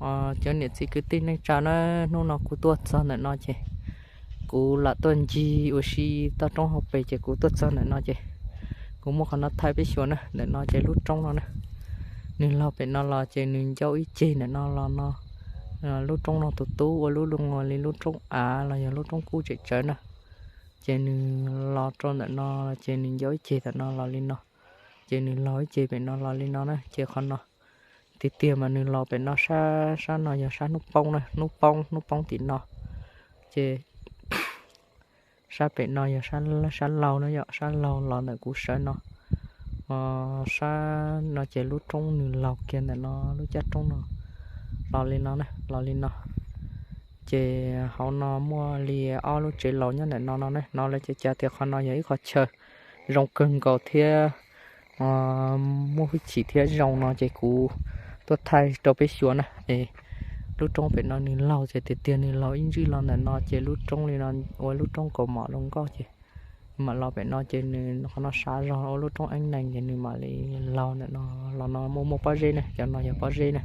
Cov niam txiv kwv tij neej tsa na, hnub no kuv tuaj txog ntawm no ces kuv lam tuaj ncig ua si toj roob hauv pes ces kuv tuaj txog ntawm no ces kuv muab qhov no thaij peb xyuas na. Ntawm no ces lub roob no na, nws laug pem no los ces nws ncau ib ceg ntawm no los no. Lub roob no tus tub ua lub lu li lub roob av los yog lub roob kub tseem tsawv na. Ces nws los rau ntawm no ces nws ncau ib ceg ntawm no los li no, ces nws laug ib ceg pem no los li no na. Ces qhov no tiag tiag mas nws los pem no sab, sab no yog sab hnub poob na, hnub poob, hnub poob tim no. Ces sab pem no yog sab laug na, yog sab laug los ntawm kuv sawv no. Sab no ces lub roob nws laug kiag ntawm no, lub caj roob no los li no, los li no. Ces hauv no muaj li ob lub tsev laus nyob ntawm no no ne. No lawv cov cav tias qhov no yog ib qhov chaw zoo kawg nkaus thiab muaj hwj chim thiab zoo no ces kuv tuaj thaij rau peb xyuas na. Es lub roob pem no nws laug ces tiag tiag nws laug ib ntsis los ntawm no ces lub roob li no ua lub roob kaus mom zoo nkauj ces mam los pem no ces nws qhov no sab zog ua lub roob eeb nees ces nws mam li laug ntawm no los no muaj muaj pob zeb ne, cov no yog pob zeb ne.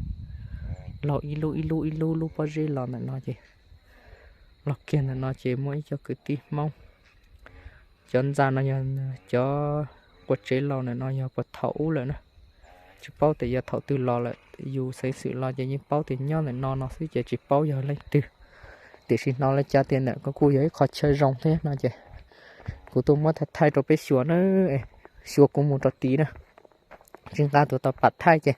Laug ib lub ib lub ib lub lub pob zeb los ntawm no ces los kiag ntawm no ces muaj ib co kwv tij Hmoob. Cov ntxa no yog cov quas tsev laus ntawm no yog puag thaum ub lawm na. Tsis paub tias yog thaum twg los lawm, yus xeev xwm los ces yeej paub tias nyob ntawm no no xwb ces tsis paub yog leej twg. Tiam sis hnov lawv cav tias ntawm ko kuj yog ib qho chaw zoo thiab no ces kuv tuaj muab thaij thaij rau peb xyuas na. Xyuas kuv mus rau tid na, tsis nqa tus tau pam thaij ces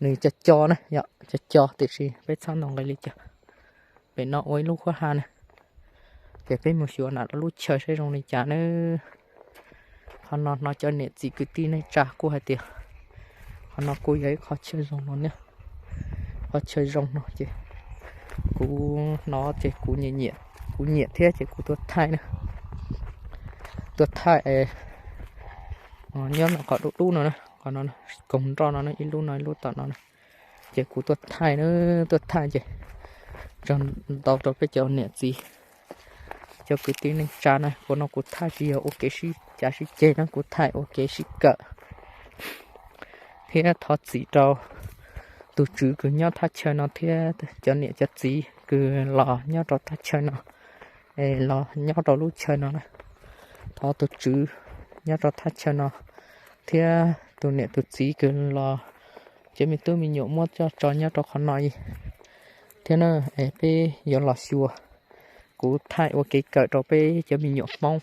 nws co co na, yog co co tiam sis peb txhob ntaus nqi li cas. Pem no ua ib lub khuab ha na, ces peb mus xyuas na lub chaw saib zoo li cas na. Qhov no hnov cov niam txiv kwv tij neej tsa kuj hais tias qhov no kuj yog ib qho chaw zoo no ne, qhov chaw zoo no ces kuv hnov ces kuv nyiam, kuv nyiam thiab ces kuv tuaj thaij na. Tuaj thaij es nyob no qhov dub dub no na, qhov no koog nroj no na, ib lub no ib lub tom no na. Ces kuv tuaj thaij na, tuaj thaij ces tso ntau rau peb cov niam txiv, cov kwv tij neej tsa na. Kuv no kuv thaij tsis yog ua kev sib cav sib ceg na, kuv thaij ua kev sib kawm thiab thov txim rau tus tswv kws nyob thaj chaw no thiab cov niam cov txiv kws los nyob rau thaj chaw no, es los nyob rau lub chaw no na. Thov tus tswv nyob rau thaj chaw no thiab tus niam tus txiv kws los, cov me tub me nyuam muab coj tso nyob rau qhov no thiab na. Es peb yuav los xyuas, kuv thaij ua kev kawm rau peb cov me nyuam Hmoob.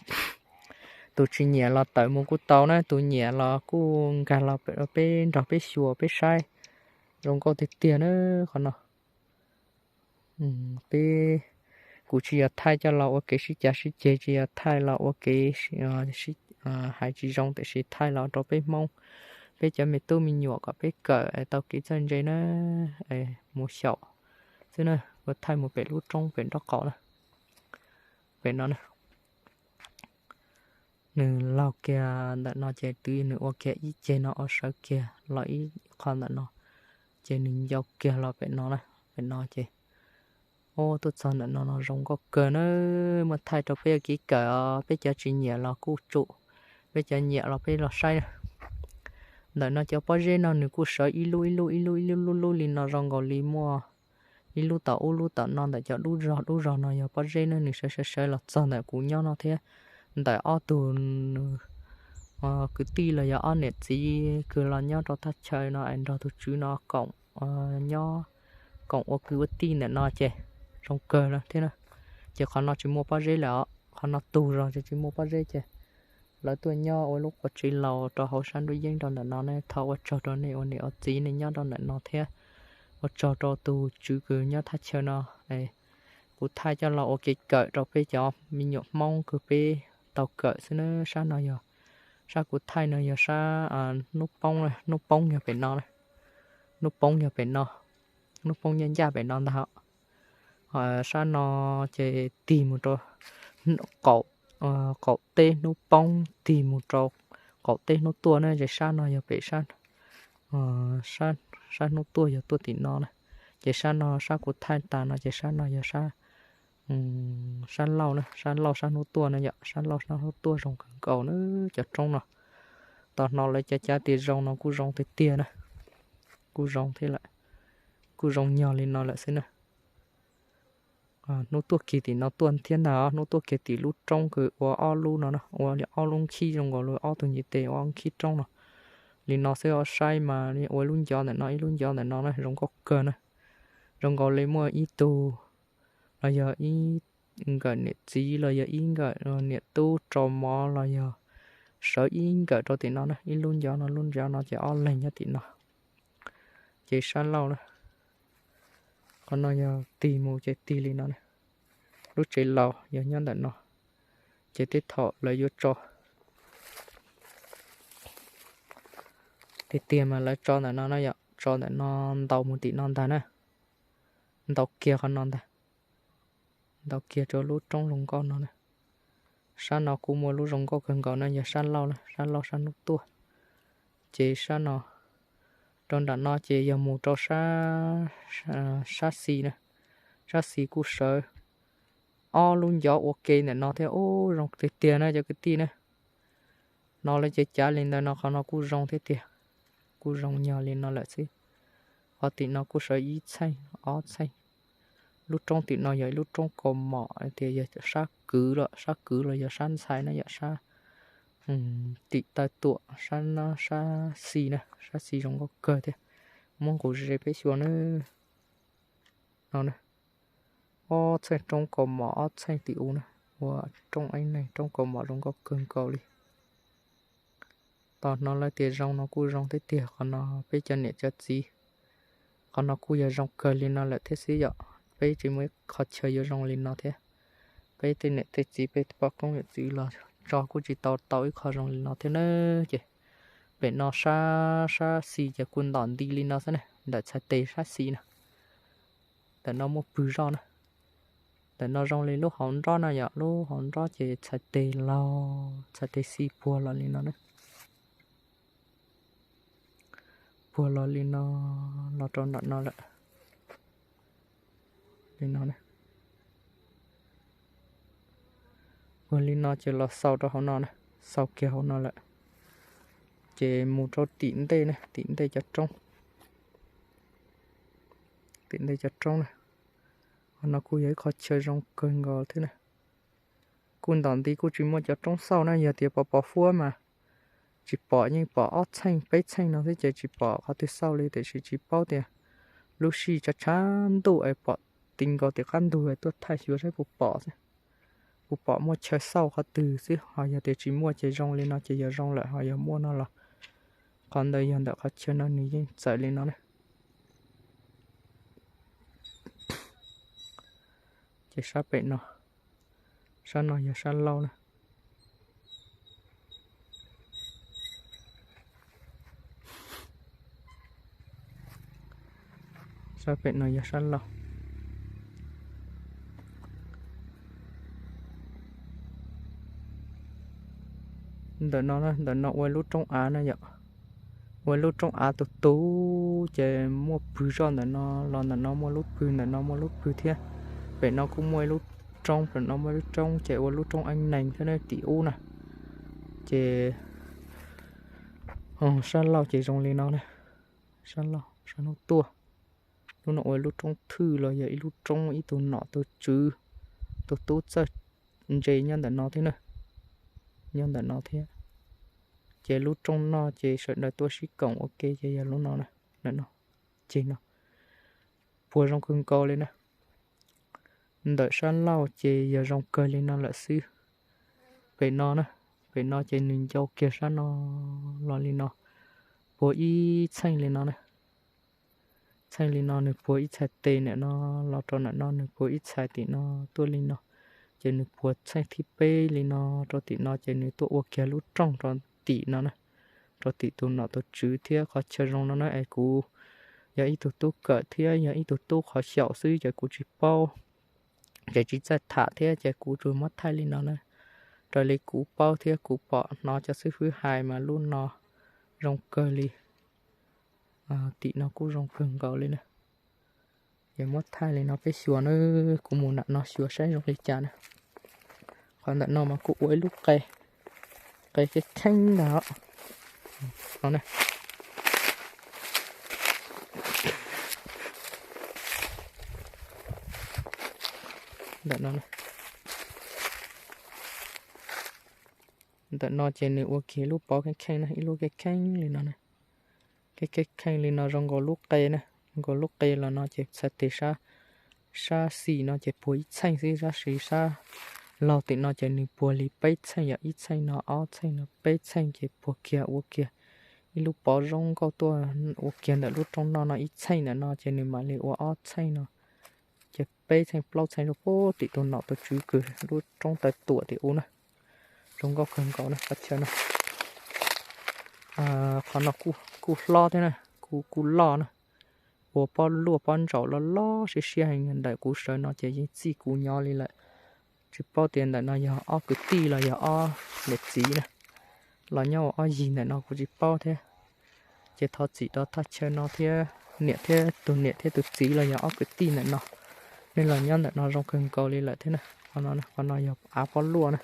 Tus tsis nyiam los tawm mus kuj tau na, tus nyiam los kuj nkag los peb nrog peb xyuas peb saib. Zoo nkauj tiag tiag na qhov no. Peb, kuv tsis yog thaij coj los ua kev sib cav sib ceg, tsis yog thaij los ua kev hais tsis zoo, tiam sis thaij los rau peb Hmoob, peb cov me tub me nyuam kom peb kawm es tau kev txawj ntse na, mus xyaum xwb na. Kuv thaij mus pem lub roob pem nraub qaum na, pem no na. Nws laug kiag ntawm no ces twb nws ua kiag ib ceg no ua sawv kiag los ib qho ntawm no, ces nws ncau kiag los pem no, pem no ces, o, tuaj txog ntawm no no zoo nkauj kawg na. Muaj thaij rau peb kev kawm os, peb cov tsis nyiam los kuj tsum, peb cov nyiam los peb los saib. Ntawm no cov pob zeb no nws kuj sawv ib lub ib lub ib lub ib lub lub lub li no zoo nkaus li muaj ib lub tom ub lub tom no, ntawm cov dub zog dub zog no yog pob zeb na, nws sawv sawv sawv los txog ntawm kuv nyob no thiab. Ntawm ob tug kwv tij los yog ob niam txiv kws los nyob rau thaj chaw no es nrog tus tswv no koom, nyob koom ua kwv ua tij ntawm no ces zoo kawg lawm thiab na. Ces qhov no tsis muaj pob zeb lawm os, qhov no tug zog ces tsis muaj pob zeb ces lawv tuaj nyob ua lub quas tsev laus rau hauv sab nruab yeeb rau ntawm no ne. Thov ua tsaug rau nej ua niam ua txiv nej nyob rau ntawm no thiab ua tsaug rau tus tswv kws nyob thaj chaw no. Kuv thaij coj los ua kev kawm rau peb cov me nyuam Hmoob kws peb tau kawm xwb na. Sab no yog, sab kuv thaij no yog sab hnub poob, hnub poob yog pem no, hnub poob yog pem no, hnub poob ncaj ncaj pem no ntag. Sab no ces tig mus rau qaum, qaum teb hnub poob tig mus rau qaum teb hnub tuaj na, ces sab no yog pem sab, sab hnub tuaj yog tuaj tim no na. Ces sab no sab kuv thaij tas no ces sab no yog sab, sab lauj na, sab lauj sab hnub tuaj na yom, sab lauj sab hnub tuaj zoo kawg nkaus na. Cov roob no, tau hnov lawv cav cav tias zoo no kuj zoo tiag tiag na, kuj zoo thiab lawm. kuj zoo nyog li no lawm xwb na. Hnub tuaj kiag tim no tuaj thiab ntag, hnub tuaj kiag tim lub roob kws ua ob lub no, ua ob lub nkhib zoo nkaus li ob tug ntiv tes ua nkhib roob no. Li no xwb os, saib mas ua lub ncov ntawm no ib lub ncov ntawm no na, zoo nkauj kawg na. Zoo nkaus li muaj ib tug los yog ib nkawm niam txiv los yog ib nkawm niam tub rau mov los yog sawv ib nkawm rau tim no na, ib lub ncov no lub ncov no ces ob leeg nyob tim no. Ces sab laug na, qhov no yog tig mus ces tig li no na. Lub tsev laus yog nyob ntawm no, ces tej thaum lawv yuav tso tiag tiag mas lawv tso ntawm no na yom, tso ntawm no ntaus mus tim no ntag na, ntaus kiag qhov no ntag, ntaus kiag rau lub roob zoo nkauj no na. Sab no kuj muaj lub zoo nkauj kawg nkaus na, yog sab laug na, sab laug sab hnub tuaj. Ces sab no, rau nram no ces yog mus rau sab xis na, sab xis kuj sawv ob lub ncov ua ke ntawm no thiab. Ub, zoo tiag tiag na cov kwv tij na. No lawv ces cav li ntawd no, qhov no kuj zoo thiab tiag, kuj zoo nyog li no lawm xwb. Qhov tim no kuj sawv ib txheej ob txheej. Lub roob tim no yog ib lub roob kaus mom tias yog sab kwv los, sab kwv los yog sab ntxhais na yom, sab tim taw tuam sab no, sab xis na, sab xis zoo nkauj kawg thiab. Muab nqus ze peb xyuas na. No na, ob txheej roob kaus mom ob txheej tim u na, ua roob eeb neeg roob kaus mom zoo nkauj kawg nkaus li. Tos hnov lawv tias zoo no kuj zoo thiab tiag, qhov no peb cov niam cov txiv, qhov no kuj yog zoo kawg li no lawm thiab xwb yom. Peb tsis muaj ib qhov chaw yuav zoo li no thiab. Peb tej niam tej txiv peb poj koob yawm txwv los tso kuj tsis tau tau ib qho zoo li no thiab na. Ces pem no sab, sab xis ces kuj ntom nti li no xwb na, ntawm txhais tes sab xis na. Ntawm no muaj pw zoj na. Ntawm no zoo li lub hauv nrob no yom, lub hauv nrob ces txhais tes laug, txhais tes xis puag los li no na. Puag los li no, los rau nram no lawm. Li no, puag li no ces los xaus rau hauv no na, xaus kiag hauv no lawm. Ces mus rau tim ntej na, tim ntej cov roob, tim ntej cov roob na. Qhov no kuj yog ib qho chaw zoo kawg nkaus thiab na. Kuj ntom nti kuj tsis muaj cov roob xauj na, yog tias pos pos huab mas tsis pom, yeej pom ob txheej peb txheej no xwb ces tsis pom qhov twg xauj li, tiam sis tsis paub tias lub sij tshav tshav ntuj es pom ti nkaus tim qab ntug tuaj thaij xyuas saib puas pom xwb. Puas pom muaj chaw xauj qhov twg xwb, ho yog tias tsis muaj ces zoo li no ces yog zoo lawm, ho yog muaj no los qhov ntawd yog ntawm qhov chaw no nws yeej txawv li no na. Ces sab pem no, sab no yog sab laug na. Sab pem no yog sab laug. Ntawm no, ntawm no ua lub roob av na yom. Ua lub roob av tus tus ces muaj pw zoj ntawm no los ntawm no muaj lub pw, ntawm no muaj lub pw thiab. Pem no kuj muaj ib lub roob, pem no muaj lub roob ces ua lub roob eeb nees thiab ne tim ub na. Ces sab laug ces zoo li no na. Sab laug sab hnub tuaj. Lub no ua lub roob thwj los yog ib lub roob ib tug nom tus tswv, tus tub txawj ntse nyob ntawm no thiab na. Nyob ntawm no thiab. Ces lub roob no ces sawv daws tuaj sib koom ua ke ces yog lub no na. Ntawm no, ces no puag zoo kawg nkaus li na. Ntawm sab laug ces yog zoo kawg li no lawm xwb. Pem no na, pem no ces nws ncau kiag sab no los li no, puag ib txheej li no na. Txheej li no nws puag ib txhais tes ntawm no los rau ntawm no, nws puag ib txhais tim no tuaj li no. Ces nws puag txheej thib peb li no rau tim no ces nws tuaj ua kiag lub rooj rau tim no na, rau tim tus nom tus tswv thiab qhov chaw zoo no na. Es kuv yog ib tug tub kawm thiab yog ib tug tub qhov xyaum xwb ces kuv tsis paub, ces tsis txawj tham thiab ces kuv tsuas muab thaij li no na. Raws li kuv paub thiab kuv pom hnov cov xib fwb hais mas lub no zoo kawg li. Tim no kuj zoo kawg nkaus li na. Ces muab thaij li no peb xyuas na, kuv mus nram no xyuas saib zoo li cas na. Qhov ntawm no mas kuj ua ib lub qe, qe kheeb kheeb ntag. No na, Ntawm no, ntawm no ces nws ua kiag lub pob kheej kheej na, ib lub kheej kheej li no na. Kheej kheej kheej li no zoo nkaus lub qe na, zoo nkaus lub qe los no ces txhais tes sab, sab xis no ces puag ib txheej xwb, tab sis sab laug tim no ces nws puag li peb txheej, yog ib txheej no, ob txheej no, peb txheej ces puag kiag ua kiag ib lub pob zoo nkauj tuaj ua kiag ntawm lub rooj noj no ib txheej ntawm no ces nws mam li ua ob txheej no, ces peb txheej plaub txheej rau puag tim tus nom tus tswv kws lub roob taw tuam tim ub na. Zoo nkauj kawg nkaus na qhov chaw no. Qhov no kuj hlob thiab na, kuj kuj loj na. Ua pob luaj pob ntsaum loj loj siab siab heev, ntawm kuv sawv no ces yeej txij kuv nyob li lawm. Tsis paub tias ntawm no yog ob kwv tij los yog ob niam txiv na, los nyob ua ob yig ntawm no kuv tsis paub thiab. Ces thov txim rau thaj chaw no thiab, niam thiab tus niam thiab tus txiv los yog ob kwv tij ntawm no, nej los nyob ntawm no zoo kawg nkaus li lawm thiab na. Qhov no, qhov no yog av pob luaj na.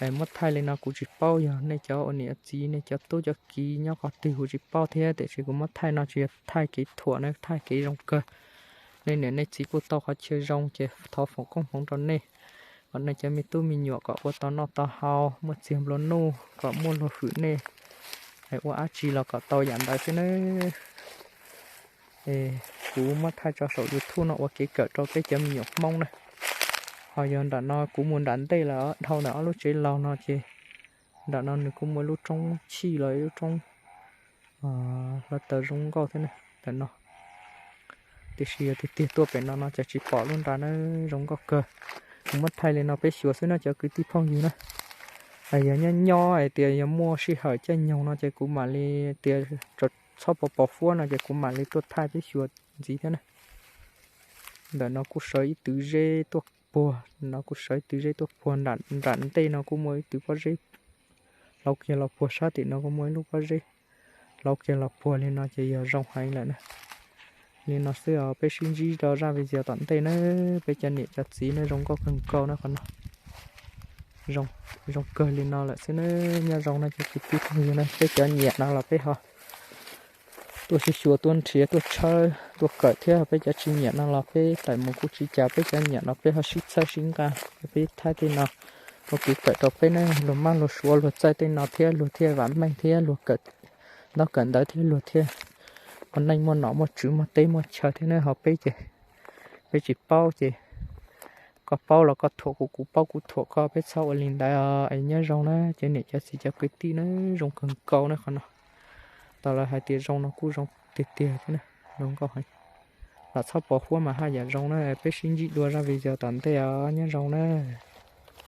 Muab thaij li no kuv tsis paub yog nej cov ua niam txiv, nej cov tub cov kiv nyob qhov twg kuv tsis paub thiab, tiam sis kuv muab thaij no tsis yog thaij kev thuam na, thaij kev zoo kawg. Nej niam nej txiv kuj tau qhov chaw zoo ces thov foom koob hmoov rau nej, kom nej cov me tub me nyuam kom ua tau noj tau haus, muaj txiag nplua nuj, kom muaj luag hwm nej, ua dab tsi los kom tau yam ntawd xwb nawb. Kuv muab thaij tso saum YouTube no ua kev kawm rau peb cov me nyuam Hmoob na. Ho yog nram no kuv mus nram ntej lawm, dhau ntawm ob lub tsev laug no ces nram no nws kuj muaj ib lub roob chij los ib lub roob hluav taws zoo nkauj thiab na, ntawm no. Tiam sis yog tiag tiag tuaj pem no no ces tsis pom lub nra na, zoo nkauj kawg. Kuv muab thaij li no peb xyuas xwb no cov kwv tij phooj ywg na. Yog nyob nyob hais tias yog muaj sij hawm caij nyoog no ces kuv mam li tias txhob pos pos huab no ces kuv mam li tuaj thaij peb xyuas ntxiv thiab na. Ntawm no kuj sawv ib tw zeb tuaj puag, no kuj sawv ib tw zeb tuaj puag, nram ntej no kuj muaj ib tw pob zeb hlauv kiag los puag, sab tim no kuj muaj ib lub pob zeb hlauv kiag los puag li no ces yog zoo heev lawm na. Li no xwb os, peb sib ntsib rau zaj video tom ntej na, peb cov niam cov txiv na, zoo nkauj kawg nkaus na qhov no. Zoo kawg li no lawm xwb na, nyob zoo na cov kwv tij phooj ywg na, peb cov nyiam no los peb ho tuaj sib xyuas tuaj nrhiav tuaj tshawb tuaj kawm thiab, peb cov tsis nyiam no los peb tawm mus kuj tsis cas, peb cov nyiam no peb ho sib txhawb sib nqa, peb thaij tej no ua kev kawm rau peb na, luag maj luag suav luag txawj tej no thiab luag thiaj vam meej thiab luag kawm ntaub kawm ntawv thiab luag thiaj muaj neej muaj nom muaj tswv muaj teb muaj chaw thiab na. Ho peb ces peb tsis paub ces koj paub los koj thuam kuv, kuv paub kuv thuam koj, peb txhob ua li ntawd os. Es nyob zoo na cov niam cov txiv cov kwv tij na, zoo kawg nkaus na qhov no. Tau lawv hais tias zoo no kuj zoo tiag tiag thiab na, zoo nkauj heev. Los txhob pos huab mas haj yam zoo na, peb sib ntsib dua zaj video tom ntej os, nyob zoo na.